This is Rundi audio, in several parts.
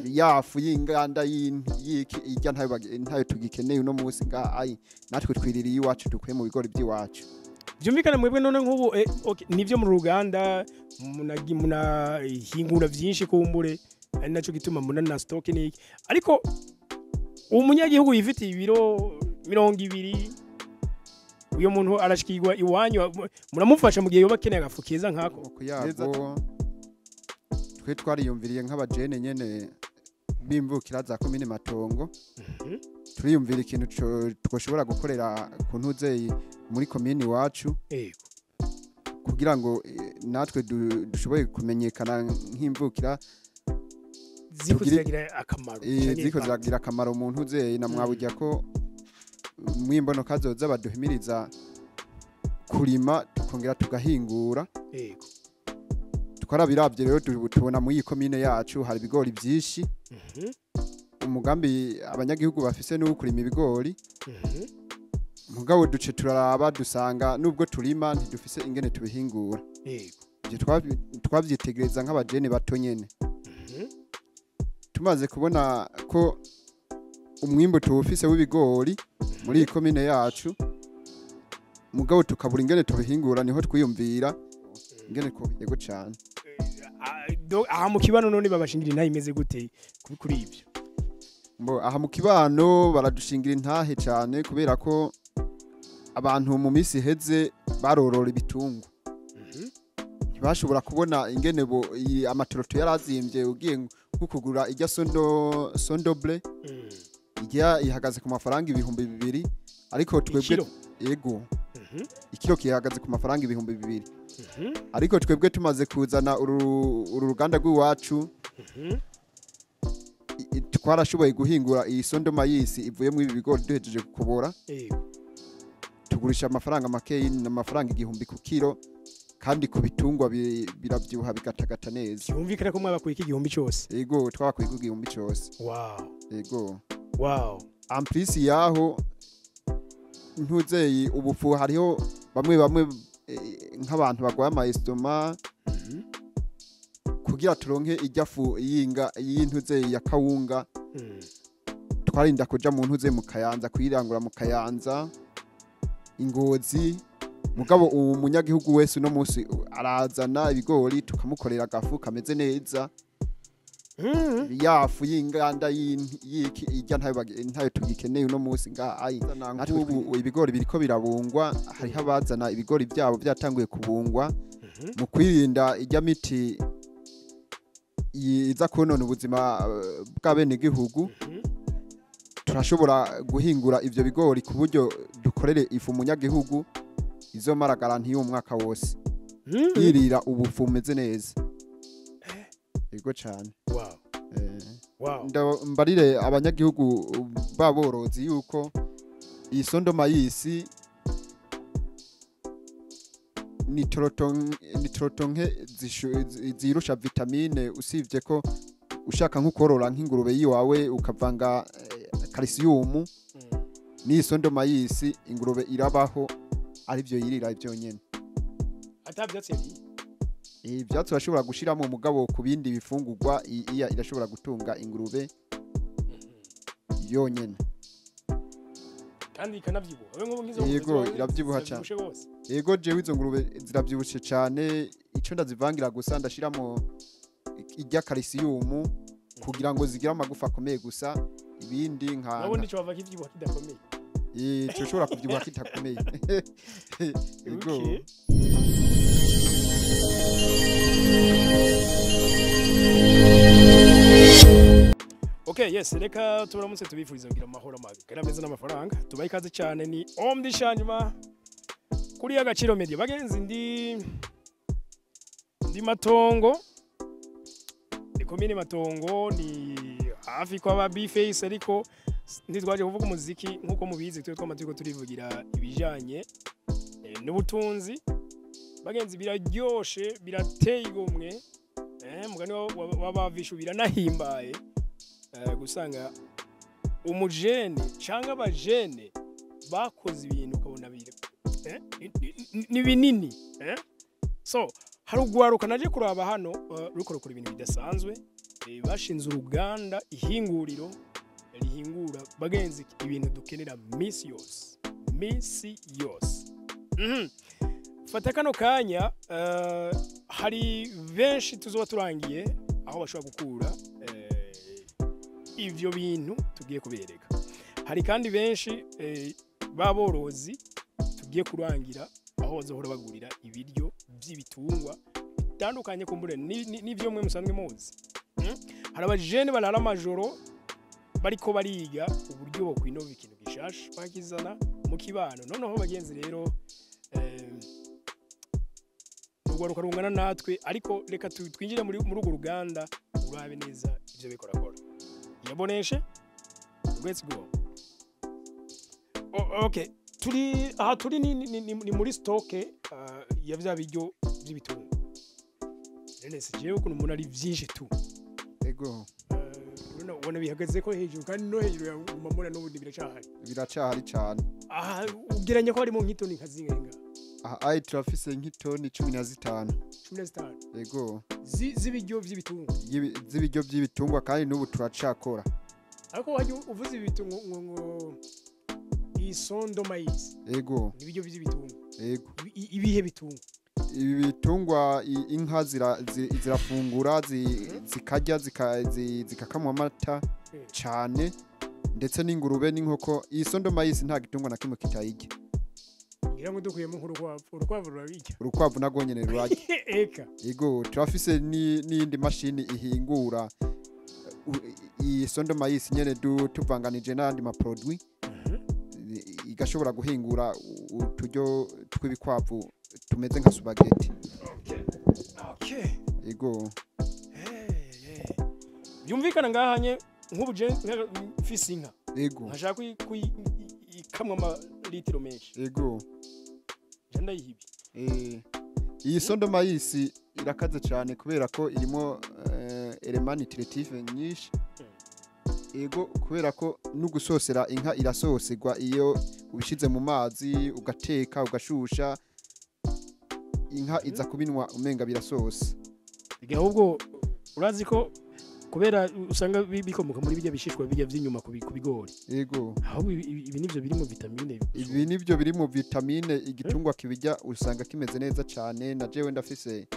Yafu y'inganda y'iki ijya ntayo tugikeneye uno munsi nga ai natwe twiririye iwacu dukuye mu bigori by'iwacu. Byumvikane mwebwe none nk'ubu okay, nivyo mu ruganda munahingura vyinshi kumbure, ari naco gituma muna na stock niki, ariko umunyagihugu yifitiye ibiro 20, uyo muntu arashikirwa iwanyu, muramufasha mu gihe yoba akeneye agafu keza nkako? Yabo twe twariyumviriye nk'abajene nyene bimvukira za komine Matongo, turiyumvira ikintu twoshobora gukorera ku ntuzeyi muri komine iwacu, kugira ngo natwe dushobore kumenyekana nk'imvukira ziko ziragira akamaro, ziko ziragira akamaro mu ntuzeyi na mwabujya ko mwimbono kazoza baduhimiriza kurima tukongera tugahingura. Twarabiravye rero tubona muri iyi komine yacu hari ibigori byinshi. Umugambi abanyagihugu bafise no kurima ibigori. Mugabo duce turaraba dusanga nubwo turima ntidufise ingene tubihingura. Ivyo twavyitegereza nk'abajene bato nyene. Tumaze kubona ko umwimbo tuwufise w'ibigori muri iyi komine yacu, mugabo tukabura ingene tubihingura, niho twiyumvira ingene ko yego cyane. Aha mu kibano none babashingira intahe imeze gute kuri ibyo? Mbo aha mu kibano baradushingira intahe cyane, kubera ko abantu mu minsi iheze barorora ibitungwa. Ntibashobora kubona ingene bo amatoroto yarazimbye, ugiye nko kugura ijya sondoble ijya ihagaze ku mafaranga 2000, ariko twebwe yego ikiro kihagaze ku mafaranga 2000. Ariko twebwe tumaze kuzana uru ruganda rw'iwacu, twarashoboye guhingura iyi sondoma y'isi ivuye mu ibi bigori duhejeje kukobora. Tugurisha amafaranga make, amafaranga 1000 ku kiro, kandi ku bitungwa biravyibuha bigatagata neza. Byumvikana ko mwabakuye iki 1000 cyose? Yego, twabakuye ku 1000 cyose. Wow. Yego. Wow. Amplisi yaho ntuzeyi ubufu hariho bamwe bamwe nk'abantu bagwaye ama estomac, kugira turonke ijyafu yinga y'intuzeyi ya kawunga, twarinda kuja mu ntuze mu Kayanza kuyirangura mu Kayanza Ingozi. Mugabo uwo munyagihugu wese uno munsi arazana ibigori tukamukorera agafu kameze neza. Yafu y'inganda y'iki ijya ntayo tugikeneye uno munsi nga ai nk'ubu ibigori biriko birabungwa, hariho abazana ibigori byabo byatanguye kubungwa mu kwirinda ijya miti iza konona ubuzima bw'abenegihugu. Turashobora guhingura ivyo bigori ku buryo dukorere ifu umunyagihugu izomara garanti y'umwaka wose, yirira ubufu bumeze neza. Yego cyane. Wow. Wow. Mbarire abanyagihugu baborozi yuko iyi sondoma y'isi ni torotonke zirusha vitamine, usivye ko ushaka nko korora nk'ingurube yiwawe ukavanga calcium ni sondoma y'isi, ingurube irabaho ari byo yirira ibyo nyene. Atavyatsi yari ivyatsi bashobora gushiramo mugabo ku bindi bifungurwa iya irashobora gutunga ingurube yonyene. Kandi ikanavyibuha. Wewe nk'ubu ngizo. Yego, iravyibuha cyane. Yego, jewe izo ngurube ziravyibushe cyane, ico ndazivangira gusa ndashiramo ijya calcium kugira ngo zigire amagufa akomeye gusa, ibindi nka nabundi cyo bava kivyibuha kidakomeye. Cyo kuvyibuha kitakomeye. Yego. Okay, yes, reka turamutse tubifuriza kugira amahoro amagara meza n'amafaranga. Tubaye ikaze cyane ni Omdi Shanjuma kuri Agaciro Media. Bagenzi ndi Matongo. Ni komine Matongo, ni hafi kwa ba B-Face, ariko ntitwaje kuvuga umuziki nkuko mubizi, twe twamatiko turivugira ibijanye n'ubutunzi. Bagenzi biraryoshe, birateye igomwe, mugani wabavishu biranahimbaye gusanga umujene cyangwa abajene bakoze ibintu ukabona bire ni binini. So hari ugwaruka naje kuraba hano ruko rukora ibintu bidasanzwe, Bashinze uruganda, ihinguriro rihingura, bagenzi, ibintu dukenera misi yose, misi yose. Fata kano kanya, hari benshi tuzoba turangiye aho bashobora gukura ivyo bintu tugiye kubereka. Hari kandi benshi b'aborozi tugiye kurangira aho bazohora bagurira ibiryo by'ibitungwa bitandukanye, kumbure n'ivyo mwe musanzwe muzi. Hari abajene barara amajoro bariko bariga uburyo bwo kwinova ikintu gishasha bakizana mu kibano. Noneho bagenzi rero, urwaruka rungana natwe, ariko reka twinjire muri urwo ruganda urabe neza ivyo bikorakora. Yaboneshe, let's go. Okay, turi aha, turi ni muri stock ya vya biryo by'ibitungwa. None se jewe ukuntu umuntu ari vyinshi tu? Ego. Ubona bihagaze ko hejuru, kandi no hejuru ya mbona n'ubundi biracahari. Biracahari cyane. Aha ugeranya ko harimo nk'itoni nka zingahe? Aha ayi turafise nk'itoni 15. 15? Ego. Z'ibiryo by'ibitungwa? Z'ibiryo by'ibitungwa, kandi n'ubu turacakora. Ariko wajya uvuze ibitungwa ngo iyi son de maïs? Ego. Ni ibiryo by'ibitungwa? Ego. Ibihe bitungwa? Ibi bitungwa, inka zirafungura, zikarya, zikakamwa amata cyane, ndetse n'ingurube n'inkoko. Iyi son de maïs nta gitungwa na kimwe kitayirya. Ngira ngo dukuyemo nk'urukwavu, urukwavu rurabirya? Urukwavu narwo nyene rurarya. Eka. Ego, turafise n'iyindi mashini ihingura iyi son de maïs nyene, tuvanganije n'ayandi ma produit, igashobora guhingura uturyo tw'ibikwavu tumeze nka spaghetti. Ego. Byumvikana ngahanye nk'ubu je mfise inka, nkashaka ikamwa amalitiro menshi, je ndayihibi. Iyi son de maïs irakaze cyane kubera ko irimo éléments nutritifs nyinshi. Ego, kubera ko n'ugusosera inka irasoserwa iyo ubishize mu mazi ugateka ugashusha, inka iza kubinwa umenga birasosa. Ahubwo urazi ko kubera usanga bikomoka muri bijya bishishwa bijya vy'inyuma ku bigori, ahubwo ibi nivyo birimo vitamine. Ibi nivyo biri mu vitamine. Igitungwa kibijya usanga kimeze neza cyane. Na jewe ndafise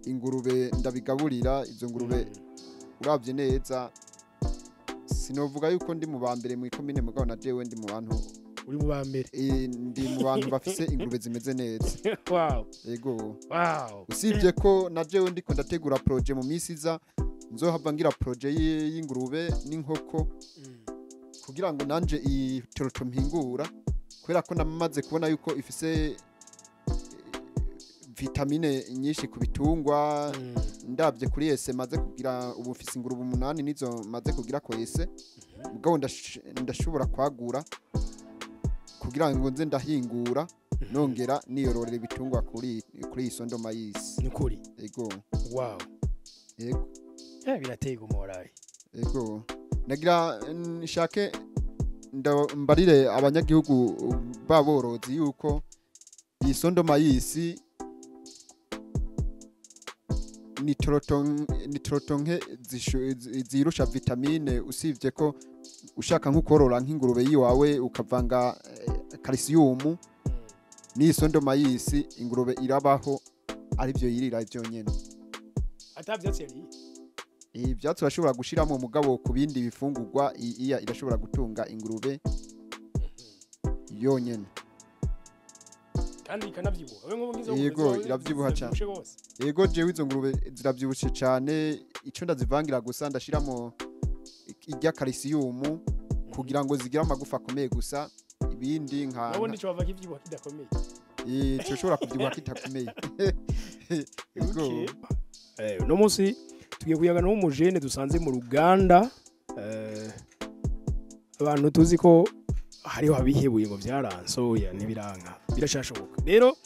ingurube ndabigaburira. Izo ngurube uravye neza, sinovuga yuko ndi mu ba mbere mu ikomine, mugabo na jewe ndi mu bantu Uri mu ba mbere. Ndi mu bantu bafise ingurube zimeze neza. Ego. Usibye ko na jewe ndiko ndategura projet, mu minsi iza nzohava ngira projet y'ingurube n'inkoko, kugira ngo nanje iyi toroto mpingura, kubera ko namaze kubona yuko ifise vitamine nyinshi ku bitungwa. Ndabye kuri essai maze kugira ubu, mfise ingurube 8 nizo maze kugira ko essai, mugabo ndashobora kwagura kugira ngo nze ndahingura nongera niyororera ibitungwa kuri iyi son de maïs. Ni ukuri? Ego. Ego. Birateye igomwe. Ego, nagira nshake mbarire abanyagihugu baborozi yuko iyi son de maïs ni toroto nke zirusha vitamine, usibye ko ushaka nko korora nk'ingurube yiwawe ukavanga calcium n'iyi son de maïs, ingurube irabaho aribyo yirira byonyene. Ata vyatsi yariye? Ibyatsi urashobora gushiramo, mugabo ku bindi bifungurwa iya irashobora gutunga ingurube yonyene. Kandi ikanavyibuha, we nk'ubu ngizo Yego, ngurube zawe iravyibuha cane. ziravyibushe gose. Yego, jewe izo ngurube ziravyibushe cane. Ico ndazivangira gusa, ndashiramo irya calcium kugira ngo zigire amagufa akomeye gusa, ibindi nka Urabona ico bava kivyibuha kidakomeye. Cyoshobora kubyibuha kitakomeye. Yego. Okay. Uno munsi tugiye kuyaga n'umujene dusanze mu ruganda. Abantu tuzi ko hariho abihebuye ngo vyaransoya, ntibiranka, birashashoboka. Rero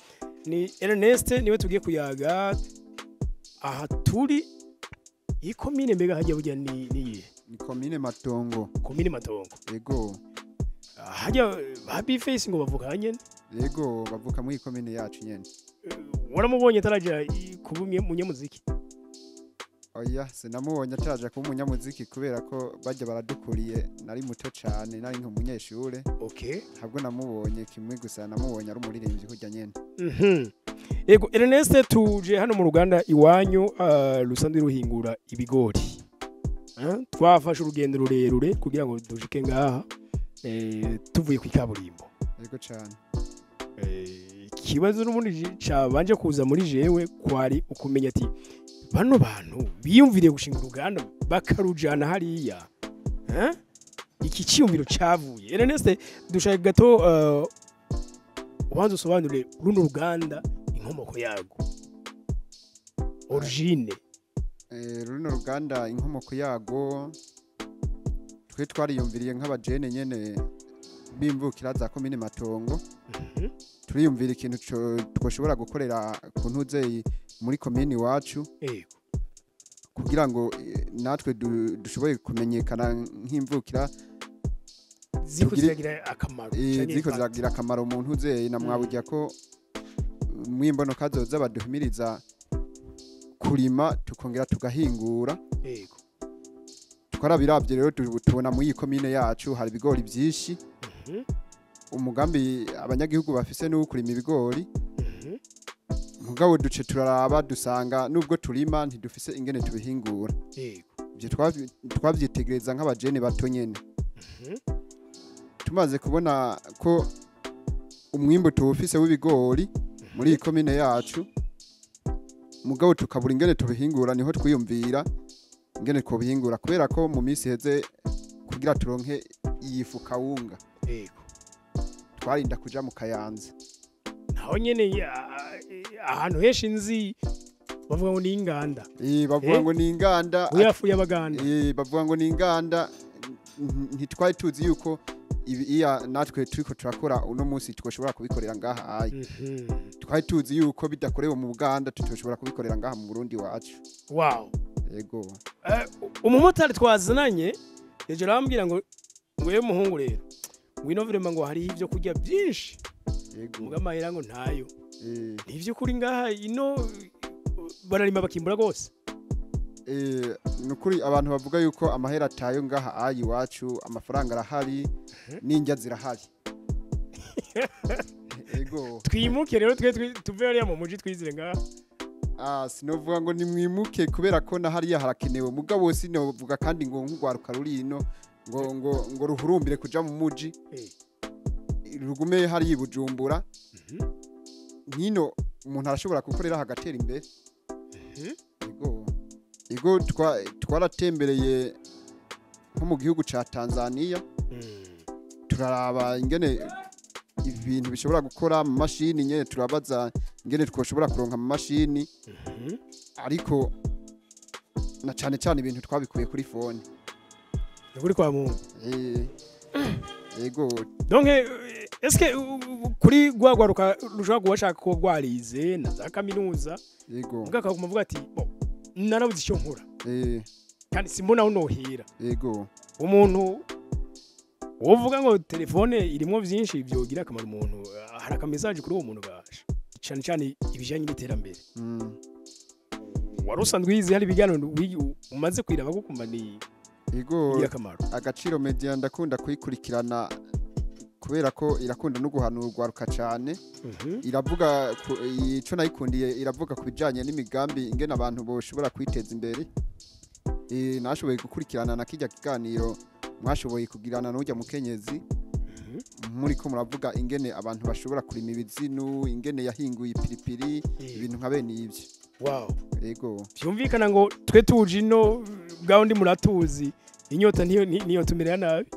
ni Ernest, niwe tugiye kuyaga. Aha turi iyi komine, mbega hajya burya ni iyihe? Ni komine Matongo. Komine Matongo? Yego. Hajya ba Bface ngo bavuka nyene? Yego, bavuka muri komine yacu nyene. Waramubonye ataraja kuba umunyamuziki? Oya, sinamubonye ataraja kuba umunyamuziki kubera ko bajya baradukuriye, nari muto cane, nari nk'umunyeshure. Ntabwo namubonye, kimwe gusa namubonye ari umuririmbyi kurya nyene. Yego Ernest, tuje hano mu ruganda iwanyu rusanzwe ruhingura ibigori. Twafashe urugendo rurerure kugira ngo dushike ngaha tuvuye ku ikaburimbo. Yego cane. Ikibazo n'ubundi cabanje kuza muri jewe kwari ukumenya ati bano bantu biyumviriye gushinga uruganda bakarujana hariya, iki cyiyumviro cavuye. Ernest, dushaka gato ubanza usobanure runo ruganda, inkomoko yarwo, origine. Runo ruganda inkomoko yago, twe twariyumviriye nk'abajene nyene b'imvukira za komine Matongo, turiyumvira ikintu twoshobora gukorera ku ntuzeyi muri komine iwacu, kugira ngo natwe dushobore kumenyekana nk'imvukira ziko ziragira akamaro, canke ziko impact. Ziragira akamaro mu ntuzeyi na mwabujya ko mwimbono kazoza baduhimiriza kurima tukongera tugahingura. Twarabiravye rero tubona muri iyi komine yacu hari ibigori byinshi. Umugambi abanyagihugu bafise ni uwo kurima ibigori, mugabo duce turaraba dusanga nubwo turima ntidufise ingene tubihingura. Ivyo twavyitegereza nk'abajene bato nyene. Tumaze kubona ko umwimbu tuwufise w'ibigori muri iyi komine yacu, mugabo tukabura ingene tubihingura, niho twiyumvira ingene twobihingura, kubera ko mu minsi iheze kugira turonke iyi fu kawunga twarinda kuja mu Kayanza. Naho nyene ahantu henshi nzi bavuga ngo ni inganda. Bavuga ngo ni inganda. Uyafu y'abaganda. Bavuga ngo ni inganda. Ntitwari tuzi yuko ibi iya natwe turiko turakora uno munsi twoshobora kubikorera ngaha ayi. Twari tuzi yuko bidakorewe mu Buganda tutoshobora kubikorera ngaha mu Burundi wacu. Yego. Umumotari twazananye ejo arambwira ngo yewe muhungu rero ngwino vraiment ngo hariho ivyo kurya byinshi, muga amahera ngo ntayo. Ni ivy'ukuri ngaha ino bararima bakimbura rwose? Nukuri abantu bavuga yuko amahera atayo ngaha ayi iwacu, amafaranga arahari n'indya zirahari. Yego. Twimuke rero twe tuve hariya mu muji twizire ngaha. Sinovuga ngo nimwimuke kubera ko na hariya harakenewe, mugabo sinovuga kandi ngo nk'urwaruka ruri ino ngo ruhurumbire kuja mu muji, rugume hariya i Bujumbura. Nkino umuntu arashobora gukorera hagatera imbere. Yego. Yego, twaratembereye nko mu gihugu ca Tanzania, turaraba ingene ibintu bishobora gukora mu mashini nyene, turabaza ingene twoshobora kuronka mu mashini, ariko na cane cane ibintu twabikuye kuri phone. Ni kuri kwa Mungu. Yego. Donc est-ce que kuri rwagwaruka rushobora kuba bashaka ko rwarize na za kaminuza, muga akaguma avuga ati bon, narabuze icyo nkora kandi simbona aho nohera, umuntu wovuga ngo telefone irimo byinshi byogira akamaro umuntu, hari aka message kuri uwo muntu gasha cyane cyane ibijyanye n'iterambere? Wari usanzwe wize, hari ibiganiro umaze kwiraba gukumva ni ingirakamaro? Agaciro Media ndakunda kuyikurikirana kubera ko irakunda no guhanura urwaruka cyane. Iravuga ico nayikundiye, iravuga ku bijanye n'imigambi ingene abantu boshobora kwiteza imbere. Nashoboye gukurikirana na kijya kiganiro mwashoboye kugirana n'ujya mukenyezi, muri ko muravuga ingene abantu bashobora kurima ibizinu, ingene yahinguye ipiripiri, ibintu nka bene ivyo. Yego. Byumvikana ngo twe tuje ino bwawe ndi muratuzi, inyota niyo niyo tumerera nabi.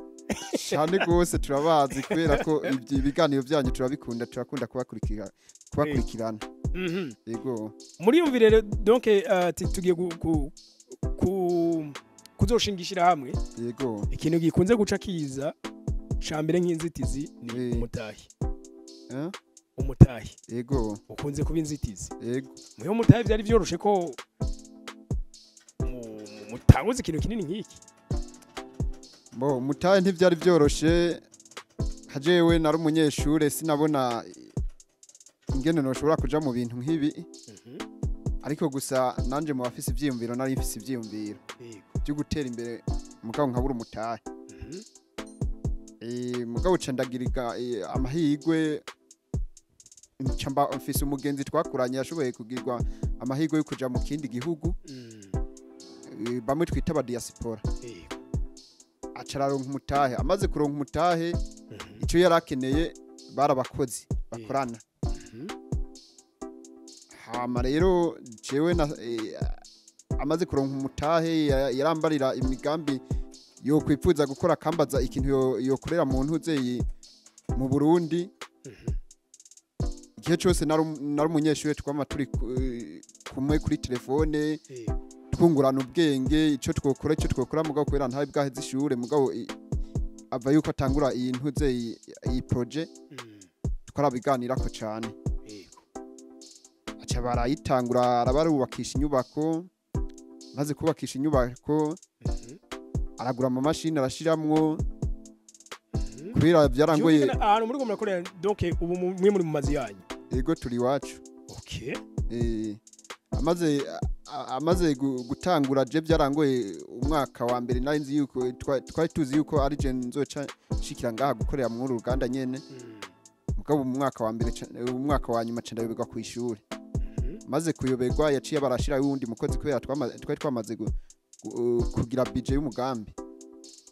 Cyane rwose turabazi kubera ko ibyo ibiganiro byanyu turabikunda, turakunda kubakurikirana. Yego. Muriyumvire rero donc ati tugiye kuzoshinga ishyirahamwe. Ikintu gikunze guca kiza ca mbere nk'inzitizi ni umutahi. Umutahi ukunze kuba inzitizi. Muyo mutahi byari byoroshe ko mutanguza ikintu kinini nk'iki? Bo mutahe ntivyari byoroshe, kajewe nari umunyeshure, sinabona ingene noshobora kuja mu bintu nk'ibi. Ariko gusa nanje mu bafise ivyiyumviro nari mfise ivyiyumviro byo gutera imbere, mugabo nkabura umutahe. Mugabo ca ndagiriga amahirwe, nca mba mfise umugenzi twakuranye yashoboye kugirwa amahirwe yo kuja mu kindi gihugu, bamwe twita aba diaspora. Aca araronka umutahe. Amaze kuronka umutahe, icyo yari akeneye bari abakozi bakorana. Hama rero jewe na amaze kuronka umutahe, yarambarira imigambi yo kwipfuza gukora, akambaza ikintu yokorera mu ntuze mu Burundi. Igihe cyose nari umunyeshuri, twama turi kumwe kuri telefone, twungurana ubwenge icyo twokora, mugabo kubera ntari bwaheze ishure, mugabo ava yuko atangura iyi ntuze iyi projet, twarabiganirako cane. Aca barayitangura, arabarubakisha inyubako. Maze kubakisha inyubako, aragura amamashini, arashiramwo, kubera byarangoye. Vyumvikana ahantu muri ko murakorera, donc ubu mwe muri mu mazu yanyu? Ego, turi iwacu. Amaze gutangura, je byarangoye umwaka wa mbere. Nari nzi yuko twari tuzi yuko ari je nzoca nshikira ngaha gukorera muri uru ruganda nyene, mugabo mu mwaka wa mbere umwaka wa nyuma ca ndayoberwa kw'ishuri. Maze kuyoberwa, yaciye barashira wundi mukozi, kubera twari twamaze kugira budget y'umugambi,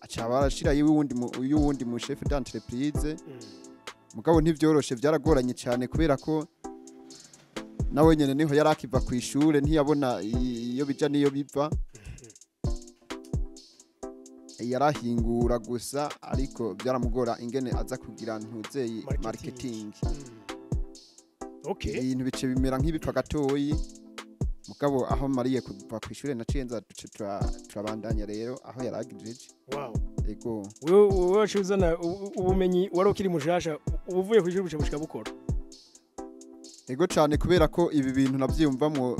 aca barashira y'uwundi mu chef d'entreprise. Mugabo ntivyoroshe, byaragoranye cyane, kubera ko nawe nyene niho yari akiva ku ishure, ntiyabona iyo bija n'iyo biva. Yarahingura gusa, ariko byaramugora ingene aza kugira ntuzeyi Marketing. Marketing. Ibintu bice bimera nk'ibipfa gatoyi, mugabo aho mariye kuva ku ishure naciye nza, duce turabandanya rero aho yaragijeje. Ego. Wewe waciye uzana ubumenyi, wari ukiri mushasha, uba uvuye kw'ishuri buca bushika bukora. Ego cyane, kubera ko ibi bintu nabyiyumvamwo,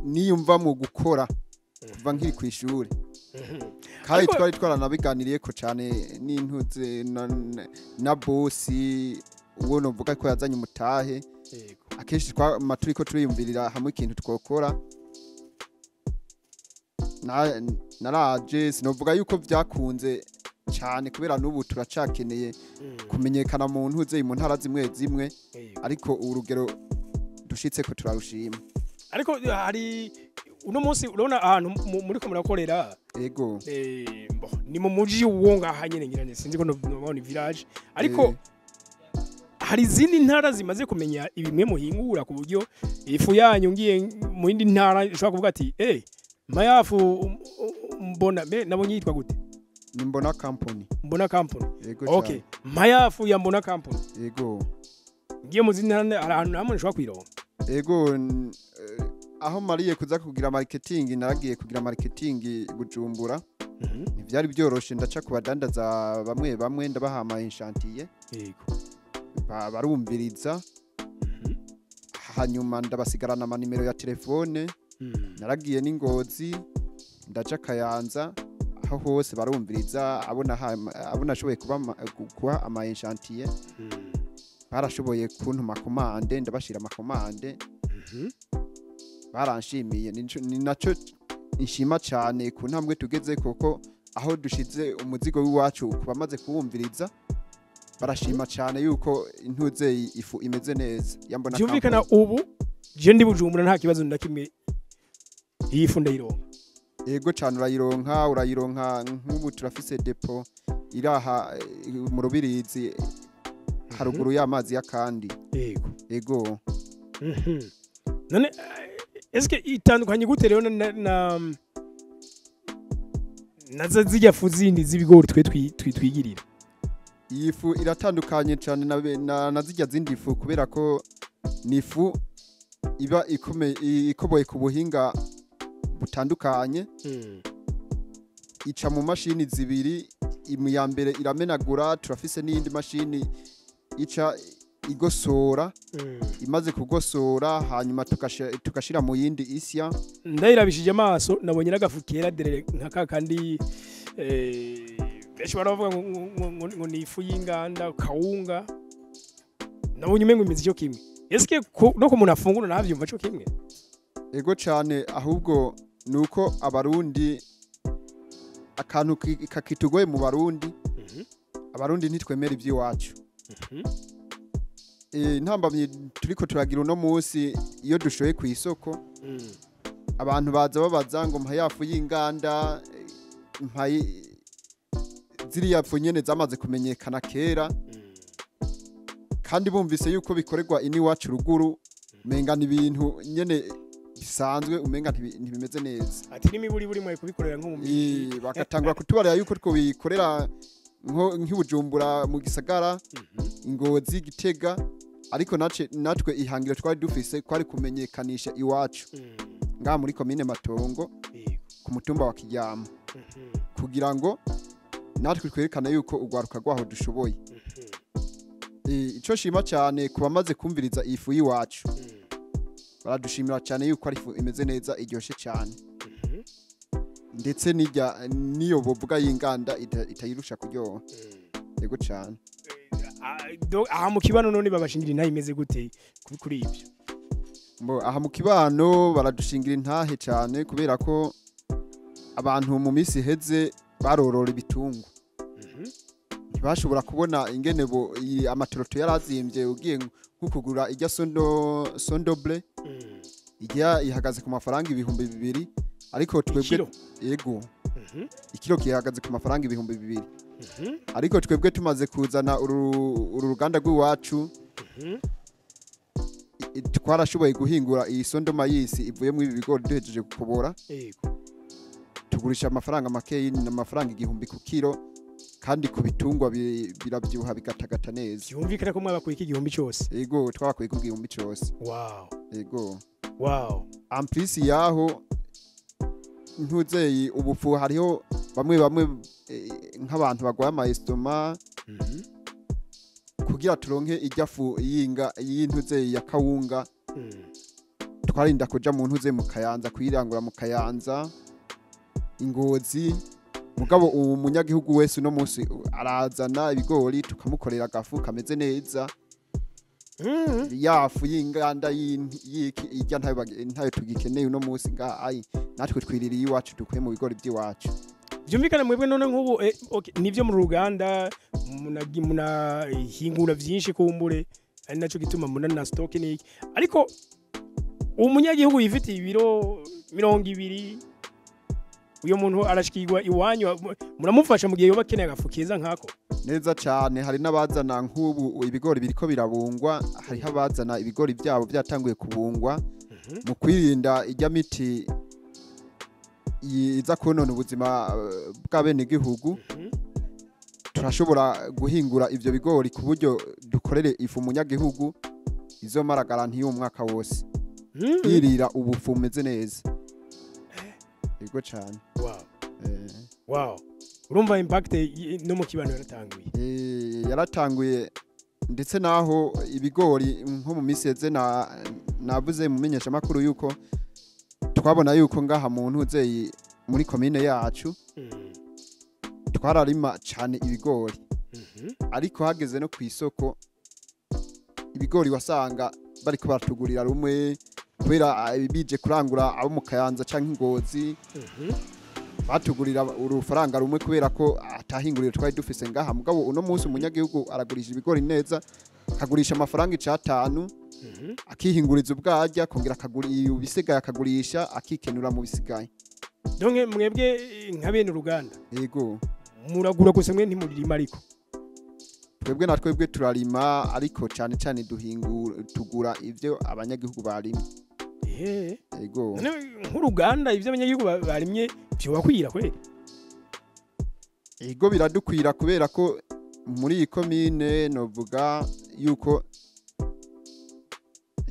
niyumvamwo gukora kuva nkiri ku ishure, kandi twari twaranabiganiriye ko cyane n'intuze na boss uwo novuga ko yazanye umutahe. Akenshi twama turiko turiyumvirira hamwe ikintu twokora. Naraje, sinovuga yuko vyakunze cyane, kubera n'ubu turacakeneye kumenyekana mu ntuze mu ntara zimwe zimwe, ariko urugero dushitse ko turarushima. Ariko hari uno munsi urabona ahantu muriko murakorera? Ego. Bon, ni mu muji wo ngaha nyene, ngira ni sinzi ko no ni village, ariko hari izindi ntara zimaze kumenya ibimwe muhingura, ku buryo ifu yanyu ngiye mu yindi ntara ushobora kuvuga ati: "Mayafu mbona me nabonye yitwa gute?" Ni Mbona Company. Mbona Company. Ego. Okay, mayafu ya Mbona Company. Ego. Ngiye mu zindi ntara, hari ahantu hamwe nshobora kuyironka? Ego, aho mariye kuza kugira marketing, naragiye kugira marketing i Bujumbura. Ntivyari byoroshe, ndaca ku badandaza bamwe bamwe, ndabaha ama échantillons, barumviriza, hanyuma ndabasigarana amanimero ya telefone. Naragiye n'Ingozi, ndaca Kayanza, aho hose barumviriza. Abo nashoboye kuba ama échantillons, barashoboye kuntuma commande, ndabashira ama commandes, baranshimiye. Ni naco nshima cyane ku ntambwe tugeze, kuko aho dushize umuzigo w'iwacu ku bamaze kuwumviriza, barashima cyane yuko intuze ifu imeze neza yambona. Byumvikana Company. Ubu je ndi Bujumbura, nta kibazo na kimwe, iyi fu ndayironka? Ego cyane, urayironka. Nk'ubu turafise dépôt iraha mu Rubirizi, haruguru y'amazi y'akandi. Ego. None eske itandukanye gute rero na za zirya fu zindi z'ibigori twe twigirira? Iyi fu iratandukanye cyane na zirya zindi fu, kubera ko ni ifu iba ikoboye ku buhinga butandukanye. Ica mu mashini zibiri. Imu ya mbere iramenagura, turafise n'iyindi mashini ica igosora. Imaze kugosora, hanyuma tugashira mu yindi isya. Ndayirabishije amaso, nabonye n'agafu kera derere nka ka kandi benshi baravuga ngo ni ifu y'inganda kawunga. Nabonye umengo imeze cyo kimwe. Eske no ku muntu afungura navyumva cyo kimwe? Ego cyane, ahubwo nuko Abarundi akantu kakitugoye mu Barundi, Abarundi ntitwemera iby'iwacu. Intambamyi turiko turagira uno munsi, iyo dushoye ku isoko, abantu baza babaza ngo mpa yafu y'inganda, mpa ziriya fu nyene zamaze kumenyekana kera, kandi bumvise yuko bikorerwa iniwacu ruguru, umenga ni ibintu nyene bisanzwe, umenga ntibimeze neza. Ati n'imiburi buri mwe kubikorera nko mu miji. Bagatangura kutubarira yuko twobikorera nk'ibujumbura mu gisagara, Ingozi, Gitega, ariko natwe ihangiro twari dufise kwari kumenyekanisha iwacu ngaha muri komine Matongo, ku mutumba wa Kiryama, kugira ngo natwe twerekane yuko urwaruka rwaho dushoboye. Ico shima cyane ku bamaze kumviriza iyi fu y'iwacu, baradushimira cyane yuko ari ifu imeze neza, iryoshe cyane, ndetse n'ijya niyo bovuga y'inganda itayirusha kuryoha. Yego cyane. Aha mu kibano none babashingira intahe imeze gute kuri ibyo? Mbo aha mu kibano baradushingira intahe cyane, kubera ko abantu mu minsi iheze barorora ibitungwa, ntibashobora kubona ingene bo amatoroto yarazimbye. Ugiye nko kugura ijya sondoble, ijya ihagaze ku mafaranga 2000, ariko twebwe Ikiro? Yego. Ikiro gihagaze ku mafaranga 2000, ariko twebwe tumaze kuzana uru ruganda rw'iwacu, twarashoboye guhingura iyi sondo mayisi ivuye muri ibi bigori duhejeje gukobora, tugurisha amafaranga makeyi, ni amafaranga 1000 ku kiro, kandi ku bitungwa biravyibuha bigatagata neza. Byumvikana ko mwabakuye iki 1000 cyose. Yego, twabakuye ku 1000 cose. Yego. En plus yaho ntuzeyi ubufu, hariho bamwe bamwe, nk'abantu bagwaye ama estomac, kugira turonke ijya fu yinga y'intuzeyi ya kawunga, twarinda kuja mu ntuze mu Kayanza kuyirangura, mu Kayanza, Ingozi. Mugabo ubu munyagihugu wese uno munsi arazana ibigori tukamukorera agafu kameze neza. Ya fu y'inganda y'iki ijya ntayo tugikeneye uno munsi ngaha, ayi natwe twiririye iwacu dukuye mu bigori by'iwacu. Byumvikana mwebwe none nk'ubu, okay, nivyo mu ruganda munahingura vyinshi kumbure, ari naco gituma muna na stock niki, ariko umunyagihugu yifitiye ibiro 20, uyo muntu arashikirwa iwanyu, muramufasha mu gihe yoba akeneye agafu keza nkako? Neza cane. Hari n'abazana nk'ubu ibigori biriko birabungwa, hariho abazana ibigori byabo byatanguye kubungwa. Mu kwirinda ijya miti iza konona ubuzima bw'abenegihugu, turashobora guhingura ivyo bigori ku buryo dukorere ifu umunyagihugu izomara garantie y'umwaka wose, yirira ubufu bumeze neza. Yego cane. Wow, urumva impact no mu kibano yaratanguye. Yaratanguye, ndetse naho ibigori nko mu minsi iheze navuze mu menyeshamakuru yuko twabona yuko ngaha mu ntuzeyi muri komine yacu twararima cane ibigori, ariko hageze no ku isoko ibigori wasanga bariko baratugurira rumwe, kubera bije kurangura abo mu Kayanza canke Ingozi, batugurira urufaranga rumwe kubera ko atahinguriro twari dufise ngaha. Mugabo uno munsi umunyagihugu aragurisha ibigori neza, akagurisha amafaranga 5, akihinguriza ubwarya, akongera akagura ibisigaye, akagurisha akikenura mu bisigaye. Donc mwebwe nka bene uruganda Yego. muragura gusa, mwe ntimuririma ariko? Twebwe na twebwe turarima, ariko cane cane duhingura, tugura ivyo abanyagihugu barimye. Yego. None nk'uruganda ivyo abanyagihugu barimye vyobakwira kweli? Yego, biradukwira, kubera ko muri iyi komine novuga yuko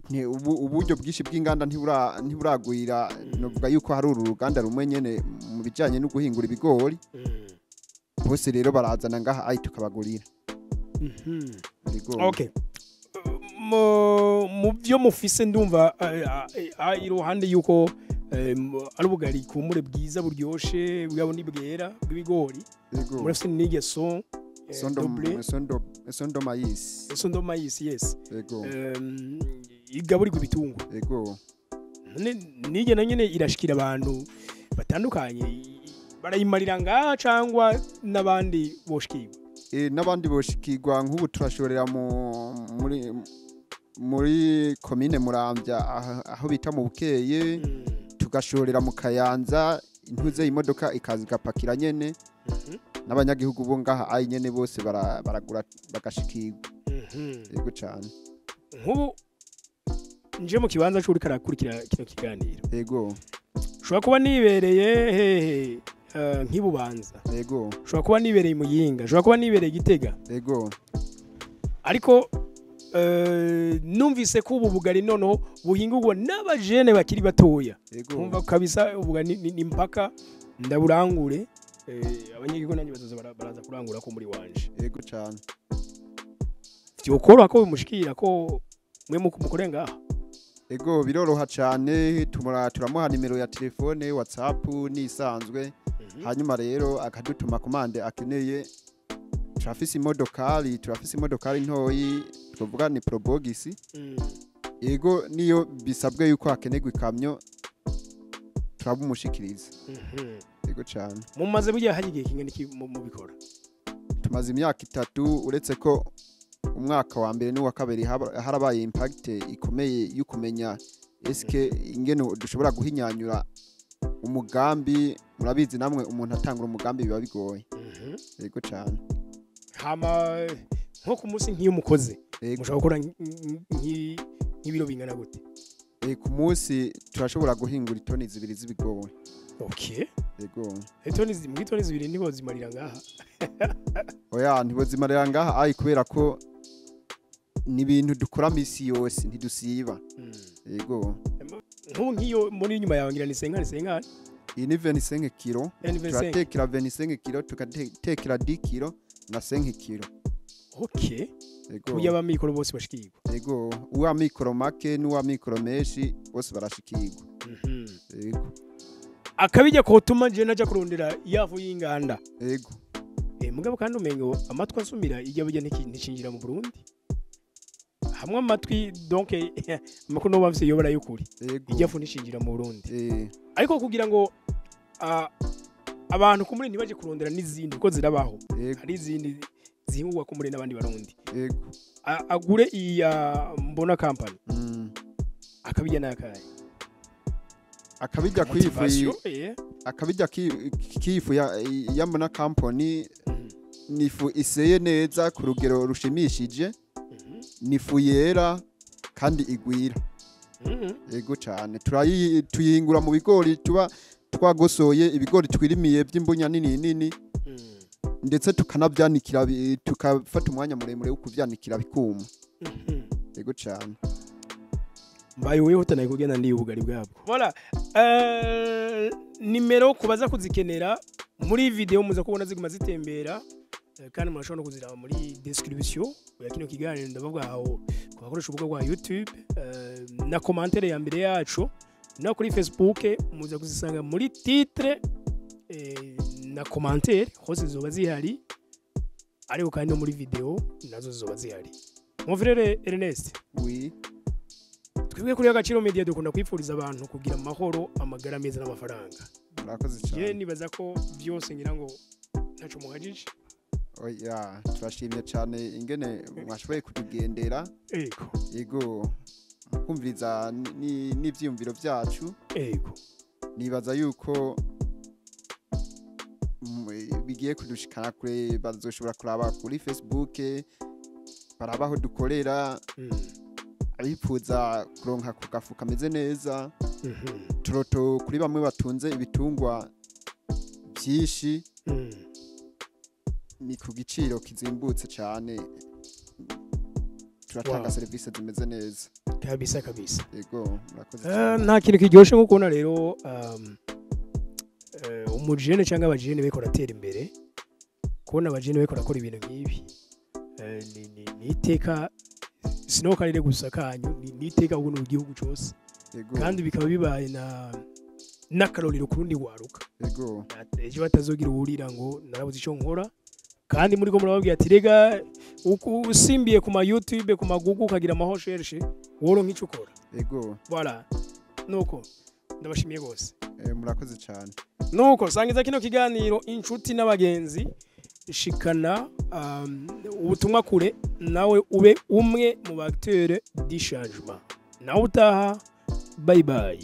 uburyo bwinshi bw'inganda ntiburagwira. Novuga yuko hari uru ruganda rumwe nyene mu bijanye no guhingura ibigori. Bose rero barazana ngaha ayi tukabagurira. Yego. Okay, mu byo mufise ndumva iruhande yuko ari ubugari kumure bwiza buryoshe bwabo ni bwera bw'ibigori, murafise n'igeso Sondo. Double. Sondo maïs. Sondo maïs, yes. Yego. Igaburirwa ibitungwa. Yego. None nige na nyene irashikira abantu batandukanye, barayimarira ngaha cangwa n'abandi boshikirwa? N'abandi boshikirwa. Nk'ubu turashorera muri komine Muramvya, aho bita mu Bukeye, tugashorera mu Kayanza. Intuze imodoka ikaza igapakira nyene, n'abanyagihugu bo ngaha ayi nyene bose baragura bagashikirwa. Yego cane. Nk'ubu nje mu kibanza c'uriko arakurikira kino kiganiro, ushobora kuba nibereye hehe, nk'ibubanza, ushobora kuba nibereye Muyinga, ushobora kuba nibereye Gitega, ariko numvise ko ubu bugari noneho buhingurwa n'abajene bakiri batoya, kumva kabisa ubugari ni mpaka ndaburangure, abanyagihugu nanjye bazoza baraza kurangura ko muri wanje. Yego cane. Vyokoroha ko bimushikira ko mwe mukore ngaha? Ego, biroroha cane. Turamuha nimero ya telefone, WhatsApp nisanzwe, hanyuma rero akadutuma commande akeneye. Turafise imodokari ntoyi, twovuga ni Probox. Ego, niyo bisabwe yuko hakenerwa ikamyo turabumushikiriza. Ego cane. Mumaze burya hari igihe kingana iki mubikora? Tumaze imyaka 3, uretse ko umwaka wa mbere n'uwa kabiri harabaye impact ikomeye yo kumenya eske ingene dushobora guhinyanyura umugambi. Murabizi namwe, umuntu atangura umugambi biba bigoye. Yego cane. Hama nko ku munsi nk'iyo mukoze, mushobora gukora nk'ibiro bingana gute? Ku munsi turashobora guhingura itoni 2 z'ibigori. Yego. Muri toni 2 nibo zimarira ngaha? Oya, ntibozimarira ngaha ayi, kubera ko ni ibintu dukora misi yose, ntidusiba. Yego. Nk'ubu nk'iyo mbona inyuma yawe, ngira ni cinquante cinquante. Iyi ni 25 kilo. Ni 25. Turatekera 25 kilo, tugatekera 10 kilo na 5 kilo. Yego. Kuburyo abamikoro bose bashikirwa. Yego, uwa mikoro make n'uwa mikoro menshi bose barashikirwa. Yego. Akabijya kotuma je naja kurondera yavu y'inganda. Yego. Mugabo kandi umengo amatwi asumira ijya burya nticinjira mu Burundi. Hamwe amatwi, donc amakuru no bafise yobora y'ukuri. Ijya fu nticinjira mu Burundi. Ariko kugira ngo abantu kumuri ntibaje kurondera n'izindi kuko zirabaho. Hari izindi zihingurwa kumuri n'abandi Barundi. Agure iya Mbona Company. Akabijya nakaye. Akabijya kwifu Motivation, akabijya kifu ya Mbona Company, nifu iseye neza ku rugero rushimishije, nifu yera kandi igwira. Yego cyane. Tuyihingura mu bigori tuba twagosoye, ibigori twirimiye by'imbunya nini nini, ndetse tukanabyanikira, tukafata umwanya muremure wo kuvyanikira bikuma. Yego cyane. Mbaye wihuta nayo kugenda ndi ubugari bwabwo. Voilà. Nimero kubaza kuzikenera, muri video muza kubona ziguma zitembera, kandi murashobora no kuziraba muri description ya kino kiganiro. Ndavuga aho ku bakoresha urubuga rwa YouTube, na commentaire ya mbere yacu, no kuri Facebook muza kuzisanga muri titre, na commentaire hose zoba zihari, ariko kandi no muri video nazo zoba zihari. Mon frère Ernest, Oui. twebwe kuri Agaciro Media dukunda kwifuriza abantu kugira amahoro, amagara meza n'amafaranga. Murakoze Je cyane. nibaza ko byose ngira ngo ntaco muhajije. Oya, turashimye cyane ingene mwashoboye kutugendera. Yego, kumviriza n'ivyiyumviro byacu. Nibaza yuko bigiye kudushikana kure. Bazoshobora kuraba kuri Facebook, baraba aho dukorera, abifuza kuronka ku gafu kameze neza, turoto kuri bamwe batunze ibitungwa byinshi, ni ku giciro kizimbutse cyane. Turatanga serivisi zimeze neza. Kabisa kabisa. Yego, murakoze cyane. Nta kintu kiryoshe nko kubona rero umujene cyangwa abajene bariko baratera imbere. Kubona abajene bariko barakora ibintu nk'ibi, ni iteka sino karere gusa kanyu, ni iteka ahubwo ni igihugu cose, kandi bikaba bibaye na n'akarorero ku rundi rwaruka, ejo batazogira uwurira ngo narabuze icyo nkora, kandi muri ko murababwira ati rega usimbiye ku ma YouTube, ku ma Google, ukagira ama recherche, woronka icyo ukora. Voilà. Nuko ndabashimiye gose. Murakoze cyane. Nuko sangiza kino kiganiro inshuti n'abagenzi, shikana ubutumwa kure, nawe ube umwe mu ba acteurs du changement. Nawe utaha, bye bye.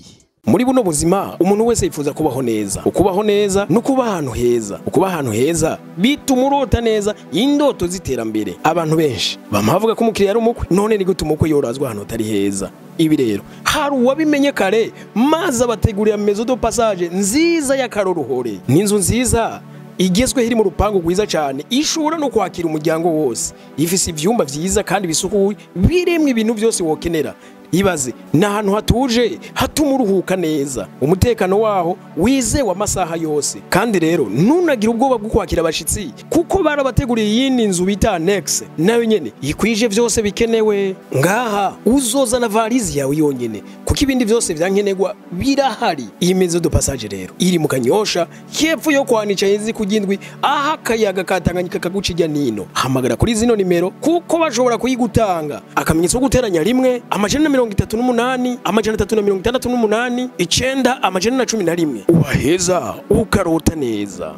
Muri buno buzima umuntu wese yifuza kubaho neza. Ukubaho neza no kuba ahantu heza. Ukuba ahantu heza bituma urota neza indoto z'iterambere. Abantu benshi bama bavuga ko umukiriya ari umukwe, none ni gute umukwe yorazwa ahantu hatari heza? Ibi rero hari uwabimenye kare maze abategurira maison de passage nziza y'akaroruhore. Ni inzu nziza igezweho iri mu rupangu rwiza cyane, ishobora no kwakira umuryango wose. Ifise ivyumba vyiza kandi bisukuye, biremwe ibintu byose wokenera. Ibaze, ni ahantu hatuje hatuma uruhuka neza, umutekano waho wizewe amasaha yose. Kandi rero ntunagira ubwoba bwo kwakira abashitsi, kuko barabateguriye iyindi nzu bita annexe, nayo nyene ikwije vyose bikenewe. Ngaha uzozana varizi yawe yonyene, kuko ibindi vyose vyankenerwa birahari. Iyi maison de passage rero iri mu Kanyosha, hepfo yo kwanica izi kugindwi, aho akayaga ka Tanganyika kaguca ijya nino. Hamagara kuri zino nimero kuko bashobora kuyigutanga: akamenyetso ko guteranya 1 438 368 9 911. Ubaheza ukarota neza.